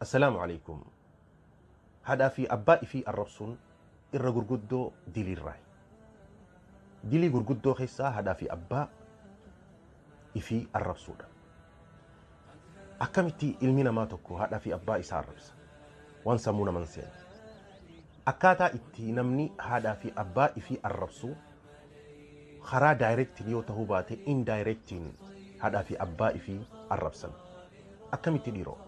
Assalaamu alaykum. Haadhaa fi abbaa ifii arrabsuun irra gurguddoo diliirraayi. Dilii gurguddoo keessaa haadhaa fi abbaa ifii arrabsuudha. Akkamitti ilmi namaa tokko haadhaa fi abbaa isaa arrabsa? Waan sammuu naman seene. Akkaataa itti namni haadhaa fi abbaa ifii arrabsu karaa daayirektiin yoo ta'uu baate indaayirektiin haadhaa fi abbaa ifii arrabsan. Akkamitti dhiiroo?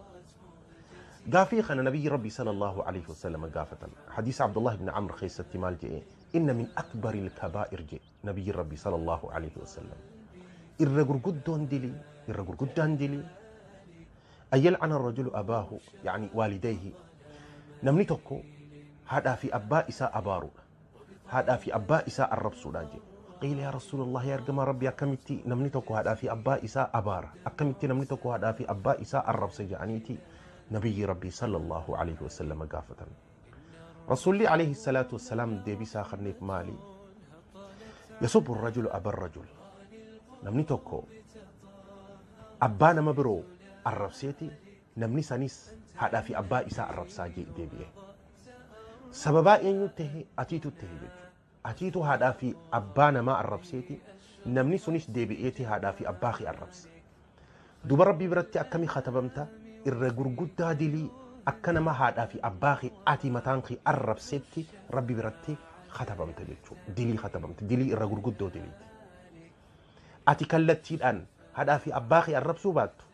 Gaafii kana nabiyyi Rabbii sallallahu alaihi wasallam gaafatan. Hadiisa Abdullah ibn Amr keessatti maal jedhe? Inna min akbaril kabaa'ir jedhe nabiyyi Rabbii sallallahu alaihi wasallam. Irra gurguddoon dilii, irra gurguddaan dilii an yal'ana rajulu abaahu yani waalidayhi. Namni tokko haadhaa fi abbaa isaa abaaruudha. Haadhaa fi abbaa isaa arrabsuudha jedhe. Qiila yaa Rasuulallah, yaa ergamaa Rabbii, akkamitti namni tokko haadhaa fi abbaa isaa abaara? Akkamitti namni tokko haadhaa fi abbaa isaa arrabsa jedhaniiti nabiyyi Rabbii sallallahu alaihi wasallam gaafatan. Rasuulli alaihi salaatu wassalaam deebisaa kenneef maali? Yasubbu rajulu aba rajul. Namni tokko abbaa nama biroo arrabseeti namni sanis haadhaa fi abbaa isaa arrabsaa deebi'e. Sababaa eenyu tahe? Atiitu tahe jechuudha. Atiitu haadhaa fi abbaa namaa arrabseeti namni sunis deebi'eeti haadhaa fi abbaa kee arrabse. Duba Rabbii biratti akkamii katabamta? Irra gurguddaa dilii akka nama haadhaa fi abbaa kee ati mataan kee arrabsetti Rabbi biratti katabamta jechuudha. Dilii katabamta. Dilii irra gurguddoo diliiti. Ati kallattiidhaan haadhaa fi abbaa kee arrabsuu baattu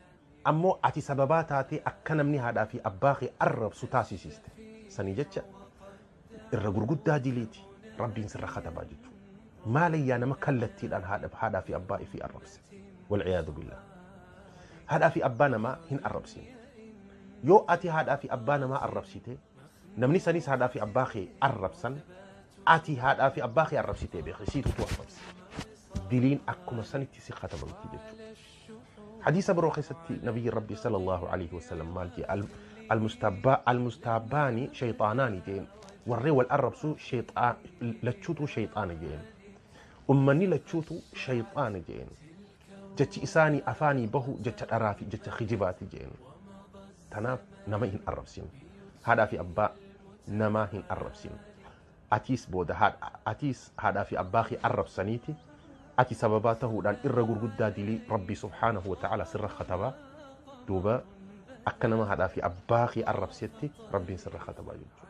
ammoo ati sababaa taatee akka namni haadhaa fi abbaa kee arrabsu taasisiste. Sanii jecha irra gurguddaa diliiti. Rabbiin sirra katabaa jechuudha. Maalayyaa nama kallattiidhaan haadhaa fi abbaa ifii arrabse. Walciyaadu billah. Haadhaa fi abbaa namaa hin arrabsin. Yoo ati haadhaa fi abbaa namaa arrabsite namni sanis haadhaa fi abbaa kee arrabsan, ati haadhaa fi abbaa kee arrabsitee beeki, siitutu arrabse. Diliin akkuma sanitti si katabamti jechuudha. Hadiisa biroo keessatti nabiyyi Rabbii sallallahu alaihi wasallam maal jedhe? Almustaabaani shayxaanaani jeen. Warreen wal arrabsu lachuutu shayxaana jeen. Ummanni lachuutu shayxaana jeen. Jechi isaanii afaanii bahu jecha dharaa fi jecha kijibaati jeen. Tanaaf nama hin arrabsin. Haadhaa fi abbaa namaa hin arrabsin. Atiis booda atiis haadhaa fi abbaa kee arrabsaniiti ati sababaa ta'uudhaan irra gurguddaa dilii Rabbii subhaanahu wa ta'ala sirra katabaa. Duuba akka nama haadhaa fi abbaa kee arrabsetti Rabbiin sirra katabaa jechuudha.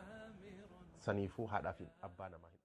Saniifuu haadhaa fi abbaa namaa hin